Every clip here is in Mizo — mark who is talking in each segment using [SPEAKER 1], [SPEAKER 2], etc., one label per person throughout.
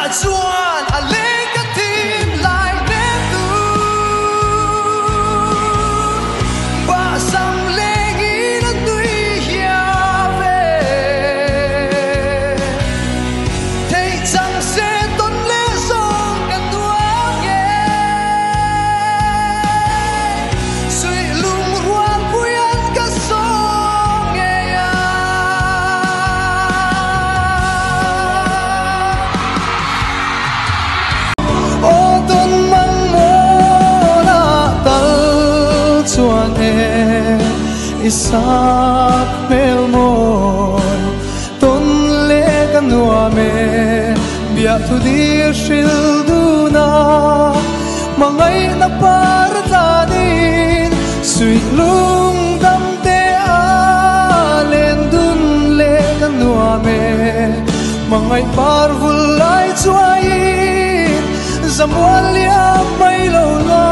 [SPEAKER 1] Chuan a leng ka thin lai hnem tu Bahsam lengin a nui hiam e Theih chang se tawn leh zawng ka nuam nge Suih lung rual puian ka sawm ngei a. Aw tawn mang mawn ah tal chuan e i sak hmel mawi tawn leh ka nuam e biahthu dir hril dun a hmangaihna par tlanin suih lung dam te a len dun leh ka nuam e hmangaih par vul lai chuaiin zamual liam mai lo la.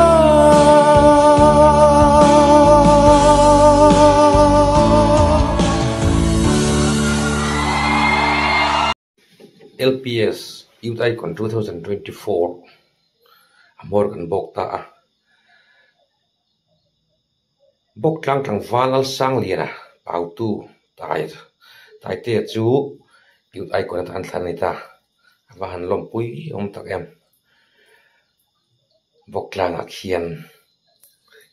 [SPEAKER 2] LPS Youth Icon 2024 a hmawr kan bawk ta a. Bawktlang tlangval Lalsangliana Pautu Tai Taitea chu Youth Icon atan thlan a ni ta. A va han lawmpui awm tak em. Bawktlangah khian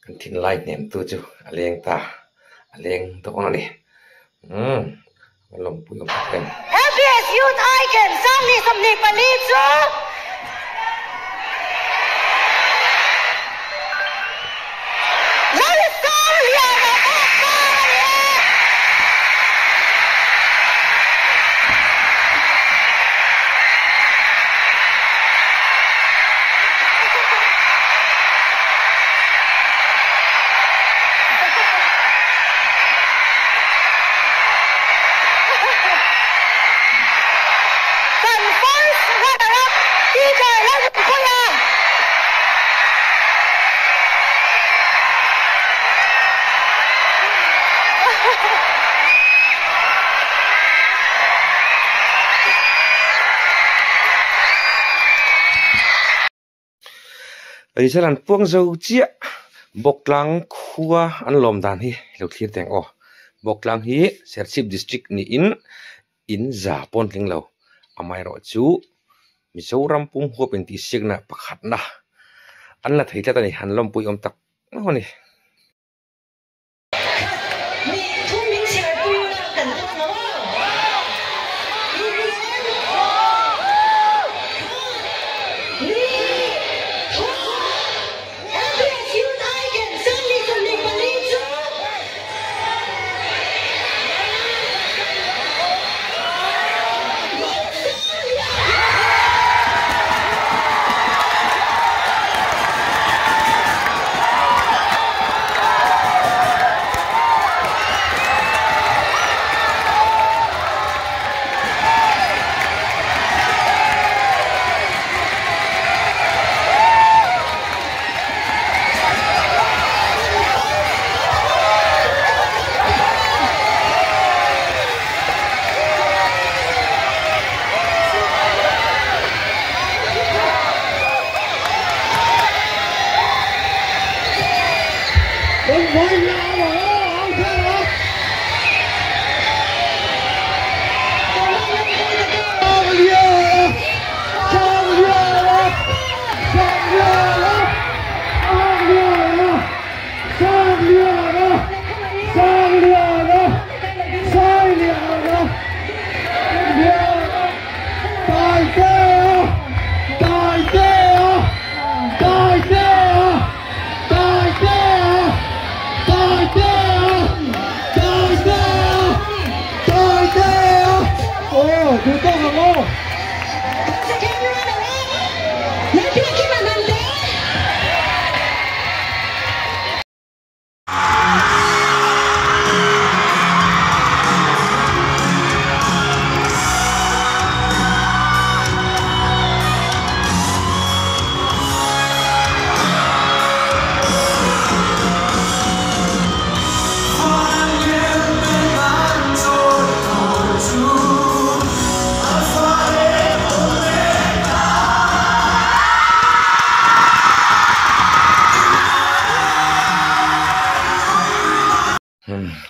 [SPEAKER 2] kan thinlai hnemtu chu a leng ta, a leng dawn a ni. Umm a va lawmpui awm tak em.
[SPEAKER 3] LPS Youth Icon 2024 chu Lalsangliana Bawktlang a ni e. Kan first runner up Peter Lalrinpuia.
[SPEAKER 2] Result an puang zo chiah Bawktlang khua an lawm dan hi lo thlir teng aw. Bawktlang hi Serchhip District niin in za pawn tling lo. Amaherawh chu Mizoram pum huap intihsiakna pakhatna an la thei tlat a ni. An lawmpui awm tak ngawt a ni.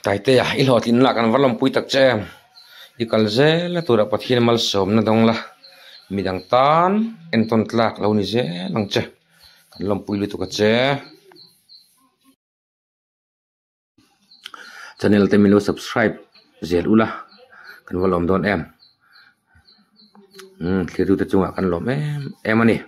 [SPEAKER 2] Taitea i hlawhtlin lah kan va lawmpui tak che em. I kal zel a turah Pathian malsawmna dawng la, midang tan entawn tlak lo ni zel ang che. Kan lawmpui lutuk a che. Channel te min lo subscribe zel ula kan va lawm dawn em. Umm thlir tute chungah kan lawm em em a ni.